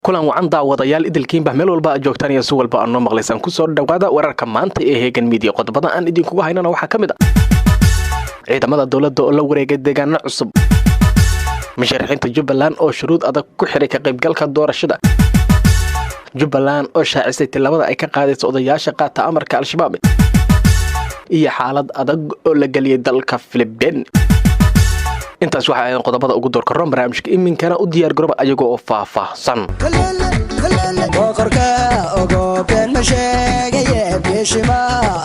Kulan wacan, daawadayaal idilkiinba, meel walba aad joogtaan iyo si walba aad noo maqlaysaan, kusoo dhawaada wararka maanta ee Heegan Media. Qodobada aan idinkugu haynana waxaa ka mid ah ciidamada dowladda oo la wareegay deegaano cusub, musharaxiinta Jubbaland oo shuruud adag ku xiray ka qaybgalka doorashada Jubbaland, oo shaacisay tillaabada ay ka qaadayso odayaasha qaata amarka Al-Shabaab, iyo xaalad adag oo la geliyay dalka Philippine. Intaas waxa ahayn qodobada ugu doorkaroon barnaamijka. Iminkana u diyaar garoba ayago oo faahfaahsan. Boqorka ogo been ma sheegaye, biishima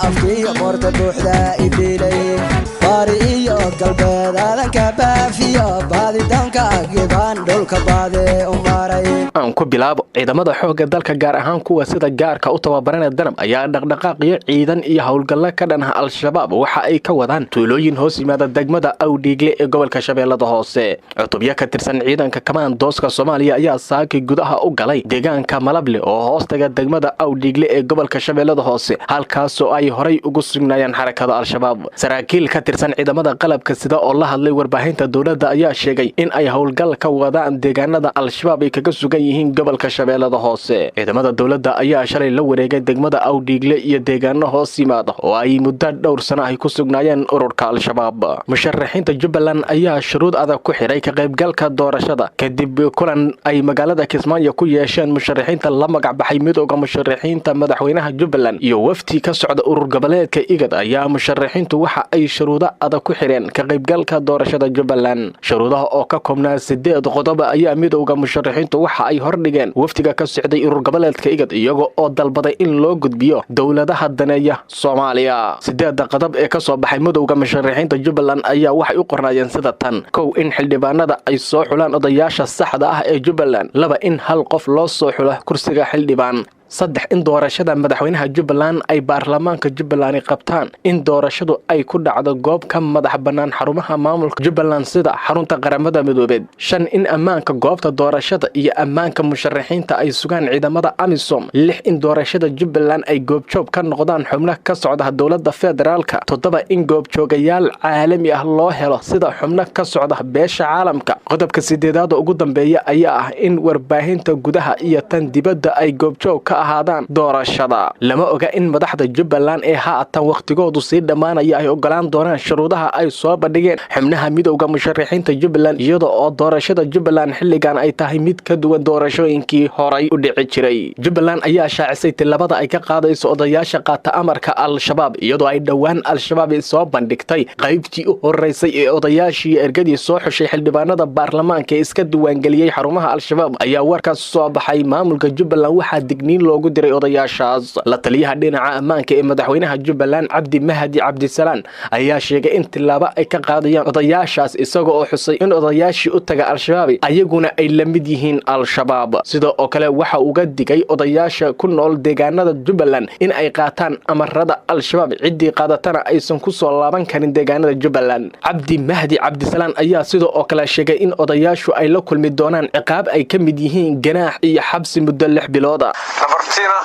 afkiyo qorta buuxda idilay, baari iyo galbeed aadanka baafiyo baadidoonka gibaan dhulka baade u maray. Aan ku bilaabo. Ciidamada xoogga dalka, gaar ahaan kuwa sida gaarka u tababaranee Danab, ayaa dhaqdhaqaaqyo ciidan iyo howlgallo ka dhan ah Al-Shabaab waxa ay ka wadaan tuulooyin hoos yimaada degmada Awdhiigle ee gobolka Shabeellada Hoose. Cutubyo ka tirsan ciidanka kamaandooska Soomaaliya ayaa saaki gudaha u galay deegaanka Malable oo hoostaga degmada Awdhiigle ee gobolka Shabeellada Hoose, halkaasoo ay horay ugu sugnaayeen xarakada Al-Shabaab. Saraakiil ka tirsan ciidamada qalabka sida oo la hadlay warbaahinta dowladda ayaa sheegay in ay howlgal ka wadaan deegaanada Al-Shabaab ay kaga sugan yihiin gobolka Shabeellada Hoose. Ciidamada dowladda ayaa shalay la wareegay degmada Awdhiigle iyo deegaano hoos yimaada oo ay muddo dhowr sano ay ku sugnaayeen ururka Al-Shabaab. Musharaxiinta Jubbaland ayaa shuruud adag ku xiray ka qaybgalka doorashada, kadib kulan ay magaalada Kismaayo ku yeesheen musharaxiinta la magac baxay Midooda Musharaxiinta Madaxweynaha Jubbaland iyo wafti ka socda urur goboleedka IGAD, ayaa musharaxiintu waxa ay shuruudo adag ku xireen ka qaybgalka doorashada Jubbaland. Shuruudaha oo ka koobnaa sideed qodob ayaa Midowda Musharaxiintu waxa ay hordhigeen wafdiga ka socday urur goboleedka IGAD, iyaga oo dalbaday in loo gudbiyo dowladaha daneeya Soomaaliya. Sideedda qodob ee kasoo baxay Midowda Musharaxiinta Jubbaland ayaa waxay u qornaayeen sida tan: kow, in xildhibaanada ay soo xulaan odayaasha saxda ah ee Jubbaland; laba, in hal qof loo soo xulo kursiga xildhibaan; saddex, in doorashada madaxweynaha Jubbaland ay baarlamaanka Jubbaland qabtaan; in doorashadu ay ku dhacdo goob ka madax bannaan xarumaha maamulka Jubbaland, sida xarunta Qaramada Midoobeed; shan, in ammaanka goobta doorashada iyo ammaanka musharaxiinta ay sugaan ciidamada AMISOM; lix, in doorashada Jubbaland ay goobjoog ka noqdaan xubno ka socda dowladda federaalka; toddoba, in goobjoogayaal caalami ah loo helo, sida xubno ka socda beesha caalamka. Qodobka sideedaada ugu dambeeya ayaa ah in warbaahinta gudaha iyo tan dibadda ay goobjoog ka ahaadaan doorashada. Lama oga in madaxda Jubbaland ee haatan wakhtigoodu sii dhammaanaya ay ogolaan doonaan shuruudaha ay soo bandhigeen xubnaha Midowda Musharaxiinta Jubbaland, iyada oo doorashada Jubbaland xilligan ay tahay mid ka duwan doorashooyinkii horay u dhici jiray. Jubbaland ayaa shaacisay tillaabada ay ka qaadayso odayaasha qaata amarka Al-Shabaab, iyadoo ay dhowaan Al-Shabaab soo bandhigtay qaybtii u horeysay ee odayaashii ergadii soo xushay xildhibaanada baarlamaanka ee iska diiwaangeliyey xarumaha Al-Shabaab. Ayaa warkaas soo baxay maamulka Jubbaland waxaa digniin loogu diray odayaashaas. La taliyaha dhinaca ammaanka ee madaxweynaha Jubbaland, Cabdi Mahdi Cabdisalaan, ayaa sheegay in tillaabo ay ka qaadayaan odayaashaas, isaga oo xusay in odayaashii u taga Al-Shabaab ayaguna ay la mid yihiin Al-Shabaab. Sidoo oo kale waxa uga digay odayaasha ku nool deegaanada Jubbaland in ay qaataan amarada Al-Shabaab, ciddii qaadatana aysan ku soo laaban karin deegaanada Jubbaland. Cabdi Mahdi Cabdisalaan ayaa sidoo oo kale sheegay in odayaashu ay la kulmi doonaan ciqaab ay ka mid yihiin ganaax iyo xabsi muddo 6 bilooda. Nabartina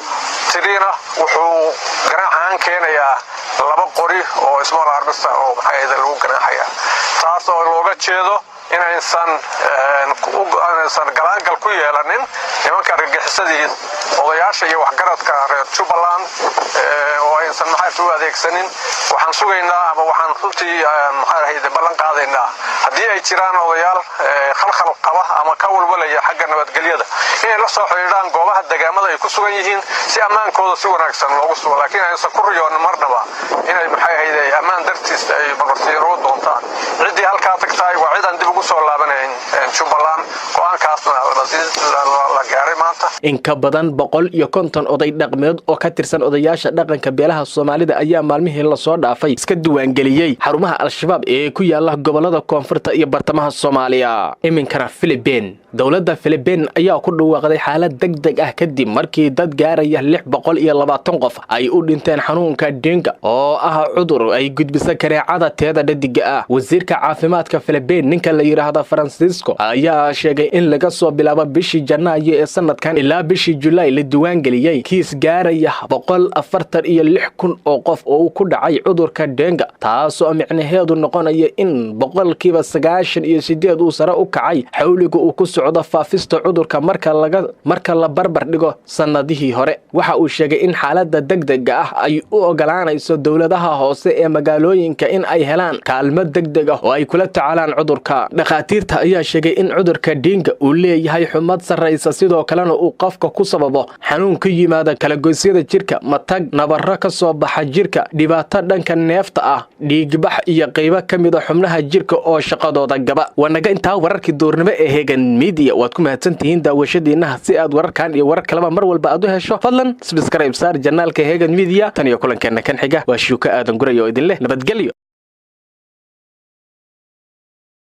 tiriina wuxuu ganaax ahaan keenayaa laba qori oo small arms oo maxay lagu ganaaxaya, taas oo looga jeedo inaysan galaangal ku yeelanin nimanka argagixisadii odayaasha iyo waxgaradka reer Jubbaland oo aysan maxay u adeegsanin. Waxaan sugaynaa ama waxaan runtii maxay ahayd ballan qaadaynaa, haddii ay jiraan odayaal khalkhal qaba ama ka walwalaya xagga nabadgelyada, inay la soo xidhiidhaan goobaha degaamada ay ku sugan yihiin si ammaankooda si wanaagsan loogu sugo, laakiin aysan ku riyoonin marnaba inay maxay ahayd ammaan dartiis ay marmarsiiro u doontaan. Ciddii halkaa tagtahay waa cid aan dib ugu soo laabanayn Jubbaland. Go-aankaasna la gaaray maanta. In ka badan 150 oday dhaqmeed oo ka tirsan odayaasha dhaqanka beelaha Soomaalida ayaa maalmihii lasoo dhaafay iska diiwaangeliyey xarumaha Al-Shabaab ee ku yaala gobolada koonfurta iyo bartamaha Soomaaliya. Iminkana Philibiin. Dowladda Philibiin ayaa ku dhawaaqday xaalad deg deg ah, kadib markii dad gaaraya 620 qof ay u dhinteen xanuunka dengue, oo ah cudur ay gudbisa kaneecada teeda dhadiga ah. Wasiirka caafimaadka Philibiin, ninka la yidhaahda Francisco, ayaa sheegay in laga soo bilaabo bishii Janaayo ee sanadkan ilaa bishii Julaay la diiwaangeliyey kiis gaaraya 146,000 oo qof oo uu ku dhacay cudurka dengue, taasoo micnaheedu noqonaya in 98% uu sare u kacay xawliga uu ku socdo. socdo faafista cudurka marka la barbar dhigo sannadihii hore. Waxa uu sheegay in xaaladda degdega ah ay u ogolaanayso dowladaha hoose ee magaalooyinka in ay helaan kaalmo degdeg ah oo ay kula tacaalaan cudurka. Dhakhaatiirta ayaa sheegay in cudurka dhiinga uu leeyahay xumad sarraysa, sidoo kalena uu qofka ku sababo xanuun ka yimaada kalagoysyada jirka, matag, nabarro ka soo baxa jirka, dhibaato dhanka neefta ah, dhiigbax iyo qaybo ka mid a xubnaha jirka oo shaqadooda gaba. Waa naga intaa wararkii duurnimo ee Hegan Media. Waad ku mahadsantihiin daawashadiinnaha. Si aad wararkan iyo warar kaleba mar walba aad u hesho, fadlan subscribe saar channelka Hegan Media. Tan iyo kulankeenna kan xiga, waa Shuuka Aadan Guray oo idin leh nabadgelyo.